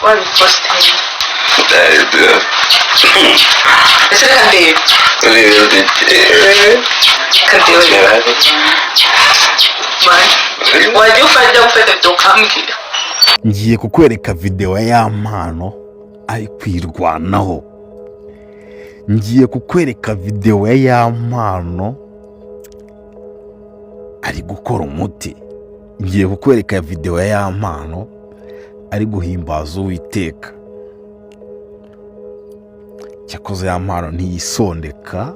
Wabipositinga ese? Reka ndebe. Reka ndebe. Man, wajya ufata gufata video ukambwira. Ngiye kukwereka videwo ya Mpano ari kwirwanaho. Ngiye kukwereka videwo ya Mpano ari gukora umuti. Ngiye kukwereka videwo ya Mpano ari guhimbaza Uwiteka. Cyakoze ya Mpano ntiyisondeka,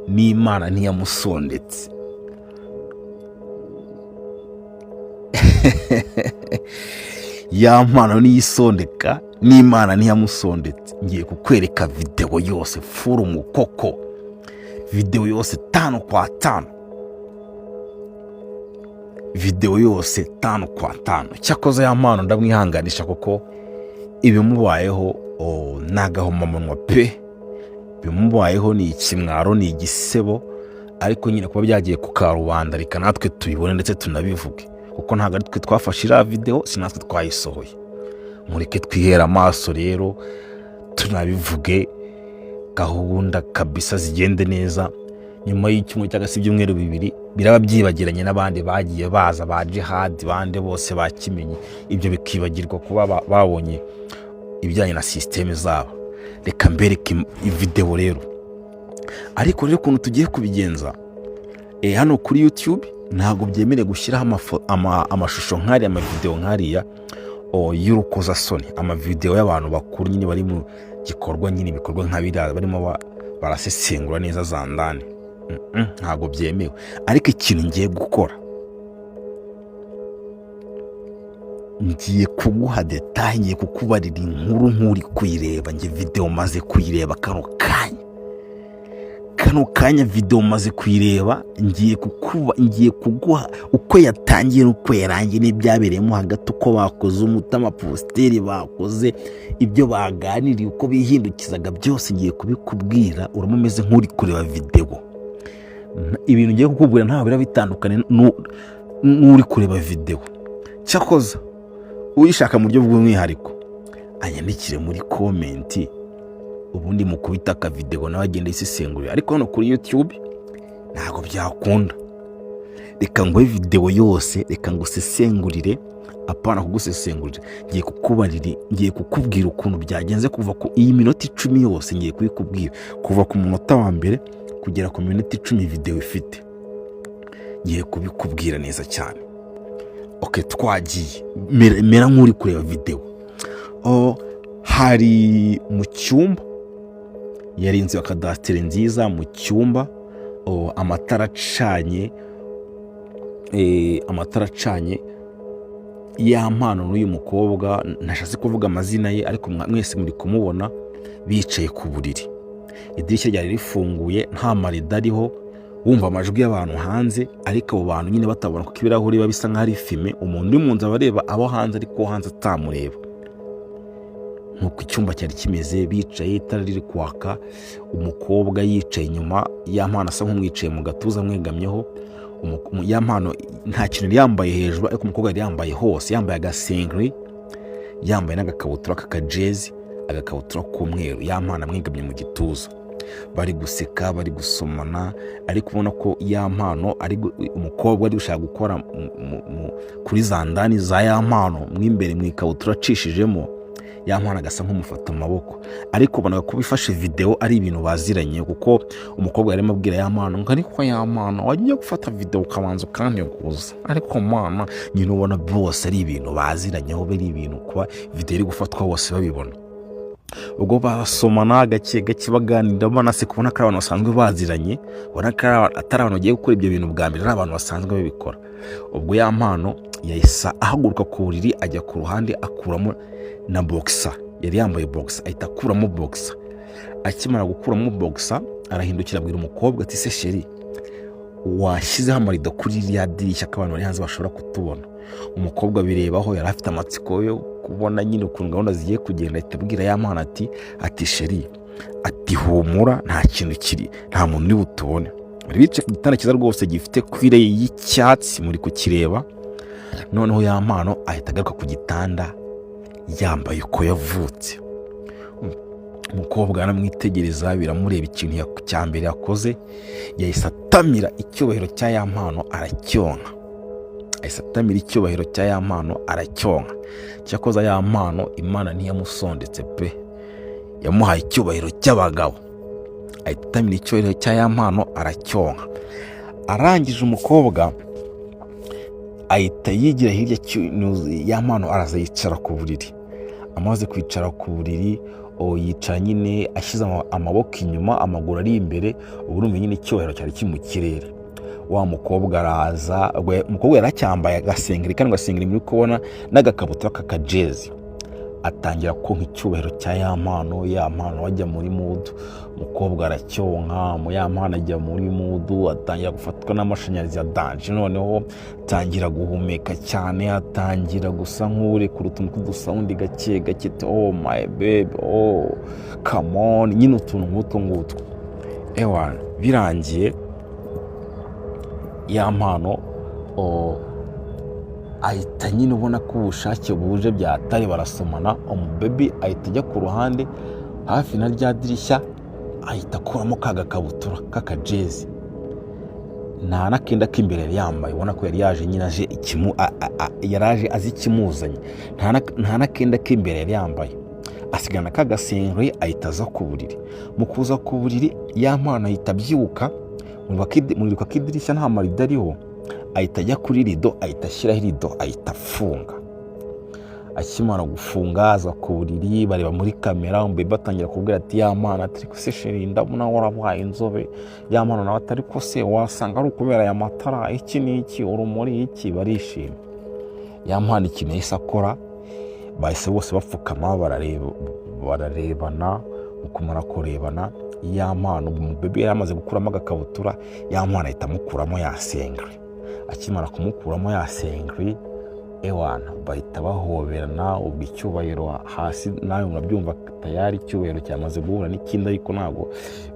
n'Imana ntiyamusondetse. Ya Mpano niyisondeka, n'Imana ntiyamusondetse. Ngiye kukwereka videwo yose full mukoko, videwo yose tanu kwa tanu, videwo yose tanu kwa tanu. Cyakoze ya Mpano ndamwihanganisha kuko ibimubayeho, oh, ni agahomamunwa pe. Ibimubayeho ni ikimwaro, ni igisebo, ariko nyine kuba byagiye ku karubanda, reka natwe tubibone ndetse tunabivuge, kuko ntabwo ari twe twafashe iriya videwo, si natwe twayisohoye. Mureke twihere amaso rero tunabivuge, gahunda kabisa zigende neza. Nyuma y'icyumweru cyangwa se ibyumweru 2 biraba byibagiranye, n'abandi bagiye baza ba Jihadi, bande bose bakimenye, ibyo bikibagirwa kuba babonye ibijyanye na sisiteme zabo. Reka mbereke videwo rero. Ariko rero ukuntu tugiye kubigenza, hano kuri YouTube ntabwo byemerewe gushyiraho amashusho nk'ariya, amavidewo nk'ariya y'urukozasoni, amavidewo y'abantu bakuru nyine bari mu gikorwa nyine, ibikorwa nka biriya barimo barasesengura neza za ndani. Ntabwo byemewe. Ariko ikintu ngiye gukora, ngiye kuguha détails, ngiye kukubarira inkuru nk'uri kuyireba. Njye videwo maze kuyireba kano kanya, kano kanya videwo maze kuyireba. Ngiye kuguha uko yatangiye n'uko yarangiye n'ibyabereyemo hagati, uko bakoze umuti, amapositeri bakoze, ibyo baganiriye, uko bihindukizaga, byose ngiye kubikubwira. Uraba umeze nk'uri kureba videwo. Ibintu ngiye kukubwira ntabwo biba bitandukanye n'uri kureba videwo. Cyakoza uyishaka mu buryo bw'umwihariko anyandikire muri comment, ubundi mukubita akavidewo nawe agenda yisesengurira. Ariko hano kuri YouTube ntabwo byakunda. Reka nguhe videwo yose, reka ngusesengurire. Apana kugusesengurira, ngiye kukubarira, ngiye kukubwira ukuntu byagenze kuva ku iyi minota 10 yose. Ngiye kubikubwira kuva ku munota wa mbere kugera ku minota 10 videwo ifite. Ngiye kubikubwira neza cyane. Ok, twagiye. Mera nk'uri kureba videwo. Oh, hari mu cyumba, yari inzu ya kadasitere nziza. Mu cyumba, oh, amatara acanye, amatara acanye. Ya Mpano n'uyu mukobwa ntashatse kuvuga amazina ye, ariko mwese muri kumubona, bicaye ku buriri. Idirishya ryari rifunguye, nta marido ariho, wumva amajwi y'abantu hanze, ariko abo bantu nyine batabona kuko ibirahuri biba bisa nk'aho ari fumé. Umuntu uri mu nzu aba areba abo hanze, ariko uwo hanze atamureba. Nk'uko icyumba cyari kimeze, bicaye, itara riri kwaka, umukobwa yicaye inyuma ya Mpano, asa nk'umwicaye mu gatuza, amwegamyeho. Ya Mpano nta kintu yari yambaye hejuru, ariko umukobwa yari yambaye hose, yambaye agasengeri, yambaye n'agakabutura k'akajezi, agakabutura k'umweru. Ya Mpano amwegamye mu gituza, bari guseka, bari gusomana, ariko ubona ko ya Mpano ari umukobwa ari gushaka gukora kuri za ndani za ya Mpano mo imbere mu ikabutura acishijemo. Ya Mpano agasa nk'umufata amaboko, ariko ubonaga ko bifashe videwo ari ibintu baziranye, kuko umukobwa yarimo abwira ya Mpano ngo: "Ariko ya Mpano, wajya gufata videwo ukabanza ukanteguza." Ariko mana, nyine ubona bose ari ibintu baziranyeho, biri ibintu kuba videwo iri gufatwa bose babibona. Ubwo basomana gake gake, baganira, banaseka, ubona ko ari abantu basanzwe baziranye, ubona ko atari abantu bagiye gukora ibyo bintu bwa mbere, ari abantu basanzwe babikora. Ubwo ya Mpano yahise ahaguruka ku buriri, ajya ku ruhande, akuramo na boxer yari yambaye, boxer ahita akuramo boxer. Akimara gukuramo boxer, arahindukira abwira umukobwa ati: "Se chérie, washyizeho amarido kuri ririya dirishya ko abantu bari hanze bashobora kutubona?" Umukobwa birebaho, yari afite amatsiko yo kubona nyine ukuntu gahunda zigiye kugenda. Ahita abwira ya Mpano ati: "Chérie," ati, "humura, nta kintu kiri, nta muntu uri butubone." Bari bicaye ku gitanda cyiza rwose gifite cuir y'icyatsi, muri kukireba. Noneho ya Mpano ahita agaruka ku gitanda. Yambaye uko yavutse. Umukobwa aramwitegereza, biramureba. Ikintu cya mbere yakoze, yahise atamira icyubahiro cya Ya Mpano aracyonka. Ahise atamira icyubahiro cya Ya Mpano aracyonka. Cyakoza Ya Mpano, Imana ntiyamusondetse pe, yamuhaye icyubahiro cy'abagabo. Ahita atamira icyubahiro cya Ya Mpano aracyonka. Arangije, umukobwa ahita yigira hirya. Ya Mpano araza yicara ku buriri. Amaze kwicara ku buriri, yicara nyine ashyize amaboko inyuma, amaguru ari imbere. Ubu urumva nyine icyubahiro cyari kiri mu kirere. Wa mukobwa araza. Ubwo umukobwa yari acyambaye agasengeri, kano gasengeri muri kubona, n'agakabutura k'akajezi. Atangira konka icyubahiro cya Ya Mpano. Ya Mpano ajya muri mood, umukobwa aracyonka. Mu Ya Mpano ajya muri mood, atangira gufatwa n'amashanyarazi ya danger. Noneho atangira guhumeka cyane, atangira gusa nk'urekura utuntu tw'udusound gake gake, ati: "Oh my baby, oh come on," nyine utuntu nk'utwo ngutwo. Ewana, birangiye Ya Mpano ahita nyine ubona ko ubushake buje byatari, barasomana. Umubaby ahita ajya ku ruhande hafi na rya dirishya, ahita akuramo ka gakabutura k'akajezi, nta n'akenda k'imbere yari yambaye. Ubona ko yari yaje nyine aje ikimu yari aje azi ikimuzanye. Nta n'akenda k'imbere yari yambaye, asigana ka gasengeri, ahita aza ku buriri. Mu kuza ku buriri, Ya Mpano ahita abyuka. Muribuka ko idirishya nta marido ariho. Ahita ajya kuri rido, ahita ashyiraho irido, ahita afunga. Akimara gufunga, aza ku buriri, bareba muri kamera. Umubebe atangira kubwira ati: "Ya Mpano," ati: "Ariko se chéri, ndabona warabaye inzobe." Ya Mpano nawe ati: "Ariko se wasanga ari ukubera aya matara, iki n'iki, urumuri iki." Barishima. Ya Mpano ikintu yahise akora, bahise bose bapfukama, barareba, bararebana. Mu kumara kurebana, Ya Mpano, umubebe yari amaze gukuramo agakabutura, Ya Mpano ahita amukuramo ya sengeri. Akimara kumukuramo ya sengeri, ewana, bahita bahoberana. Ubwo icyubahiro hasi nawe murabyumva, tayari icyubahiro cyamaze guhura n'ikindi, ariko ntabwo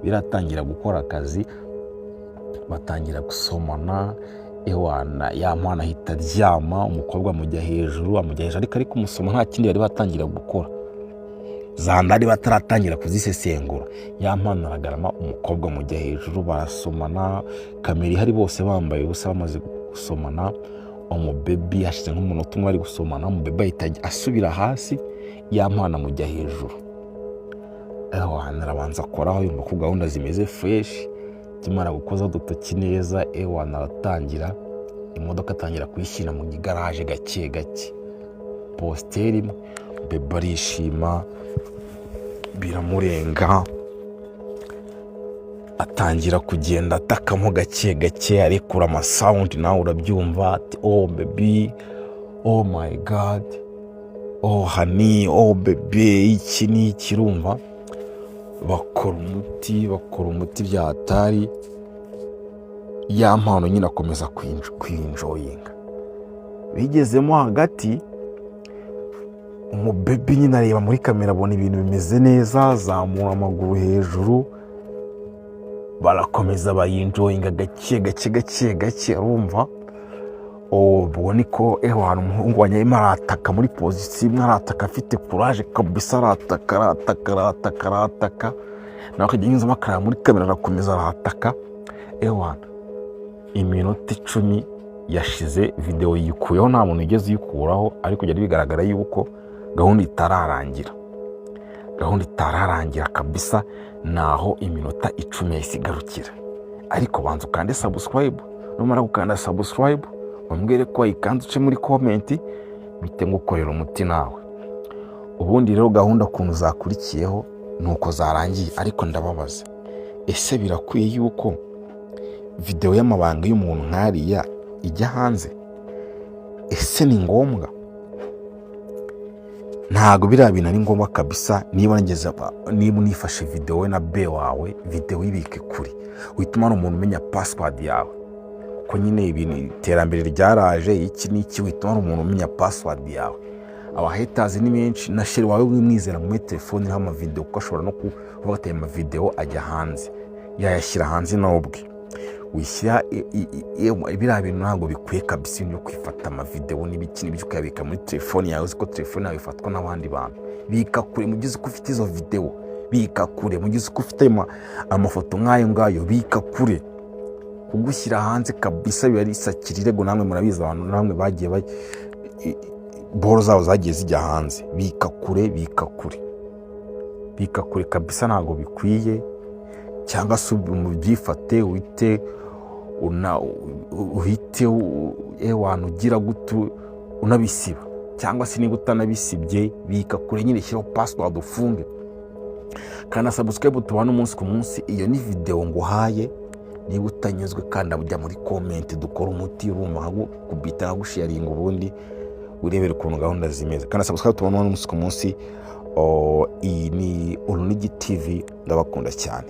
biratangira gukora akazi. Batangira gusomana. Ewana, Ya Mpano ahita aryama, umukobwa amujya hejuru, amujya hejuru, ariko ari kumusoma, nta kindi bari batangira gukora, za ndari bataratangira kuzisesengura. Ya Mpano aragarama, umukobwa amujya hejuru, barasomana, kamera ihari, bose bambaye ubusa. Bamaze gusomana, umubaby, hashize nk'umunota umwe bari gusomana, umubaby ahita asubira hasi, Ya Mpano amujya hejuru. Ewana, arabanza akoraho, yumva ko gahunda zimeze fresh. Akimara gukoza udutoki neza, ewana, aratangira imodoka, atangira kuyishyira mu igaraje gake gake, posture imwe. Bebe arishima biramurenga, atangira kugenda atakamo gake gake, arekura amasound, nawe urabyumva, ati: "Oh baby, oh my God, oh honey, oh baby," iki n'iki. Urumva bakora umuti, bakora umuti bya hatari. Ya Mpano nyine akomeza kwinjoyinga. Bigezemo hagati, umubaby nyine areba muri kamera, abona ibintu bimeze neza, azamura amaguru hejuru, barakomeza bayinjoyinga gake gake gake gake. Urumva ubwo niko, ewana, umuhungu wanjye arimo arataka muri position imwe, arataka afite courage kabisa, arataka, arataka, arataka, arataka, nawe akajya anyuzamo akareba muri kamera, arakomeza arataka. Ewana, iminota 10 yashize, videwo yikuyeho, nta muntu wigeze uyikuraho, ariko byari bigaragara yuko gahunda itararangira, gahunda itararangira kabisa. Naho iminota 10 yahise igarukira. Ariko banza ukande subscribe. Numara gukanda subscribe, umbwire ko wayikanze, uce muri comment, mpite ngukorera umuti nawe. Ubundi rero gahunda ukuntu zakurikiyeho ni uko zarangiye. Ariko ndababaza, ese birakwiye yuko videwo y'amabanga y'umuntu nk'ariya ijya hanze? Ese ni ngombwa? Ntabwo biriya bintu ari ngombwa kabisa. Niba ngeze, niba unifashe videwo we na be wawe, videwo ibike kure, uhita umara umuntu umenya password yawe, kuko nyine ibintu iterambere ryaraje, iki n'iki, uhita umara umuntu umenya password yawe. Abahaters ni benshi. Na chéri wawe wimwizera muri telefone iriho amavidewo, kuko ashobora no kuvuga ati: "Aya mavidewo ajya hanze," yayashyira hanze nawe ubwe. Wishyira biriya bintu, ntabwo bikwiye kabisa, ibintu byo kwifata amavidewo n'ibiki n'ibyo ukayabika muri telefone yawe, uzi ko telefone yawe ifatwa n'abandi bantu. Bika kure mu gihe uko ufite izo videwo, bika kure mu gihe uko ufite amafoto nk'ayo ngayo, bika kure. Kugushyira hanze kabisa biba risakira irego. Namwe murabizi, abantu namwe bagiye boro zabo zagiye zijya hanze. Bika kure, bika kure, bika kure kabisa, ntabwo bikwiye. Cyangwa se mu byifate uhite uhite ewana ugira gutu unabisiba, cyangwa se niba utanabisibye, bika kure nyine, shyiraho password, ufunge. Kanda subscribe, tubane umunsi ku munsi. Iyo ni videwo nguhaye. Niba utanyuzwe, kandi ujya muri comment, dukora umuti. Urumva nkagukubita, nkagusharinga, ubundi urebere ukuntu gahunda zimeze. Kandi subscribe, tubone umunsi ku munsi. Oh, iyi ni Urunigi TV, ndabakunda cyane.